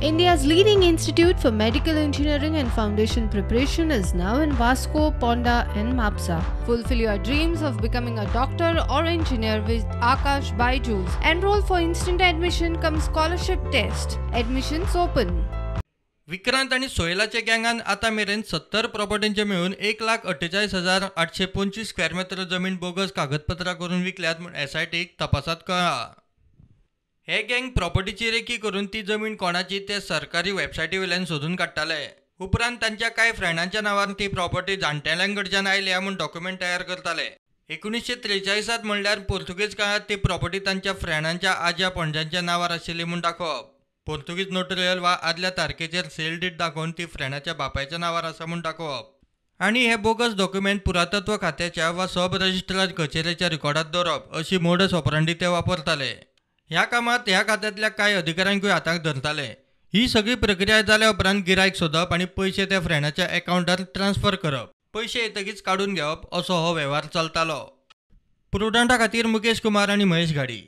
India's leading institute for medical engineering and foundation preparation is now in Vasco, Ponda and Mapsa. Fulfill your dreams of becoming a doctor or engineer with Akash Byju's. Enroll for instant admission cum scholarship test. Admissions open. Vikrant आनी सोहेलाच्या गँगान आतां मेरेन 70 प्रॉपर्टींचे मेळून 1,48,825 square metre जमीन bogus कागदपत्रां करून विकल्यात म्हूण एसआयटीक तपासात कळ्ळां. हे गँग प्रॉपर्टीची रेकी करून ती जमीन कोणाची ते सरकारी वेबसायटी वयल्यान सोदून काडटाले. उपरांत तांच्या कांय फ्रेंडांच्या नांवार ती प्रॉपर्टी जाणटेल्यां कडच्यान आयल्या म्हूण डॉक्युमेंट तयार करताले. 1943 म्हणल्यार पोर्तुगीज काळांत ती प्रॉपर्टी तांच्या फ्रेंडांच्या आज्या पणज्यांच्या नांवार आशिल्ली म्हूण दाखोवप. पोर्तुगीज नोटरियल वा आदल्या तारखेचेर सेल डीड दाखोवन ती फ्रेंडाच्या बापायच्या नांवार आसा म्हूण दाखोवप आनी हे बोगस डॉक्युमेंट पुरातत्व खात्याच्या वा सब रजिस्ट्रार कचेरेच्या रिकॉर्डात दवरप अशी मोडस ऑपरांडी ते वापरताले. ह्या कामात ह्या खात्यांतल्या कांय अधिकाऱ्यांकूय हाताक धरताले. ही सगळी प्रक्रिया जाल्या उपरांत गिरायक सोदप आनी पयशे त्या फ्रेंडाच्या एकावंटार ट्रान्सफर करप, पयशे येतकीच काडून घेवप असो हो वेव्हार चलतालो. प्रुडंटा खातीर मुकेश कुमार आनी महेश घाडी.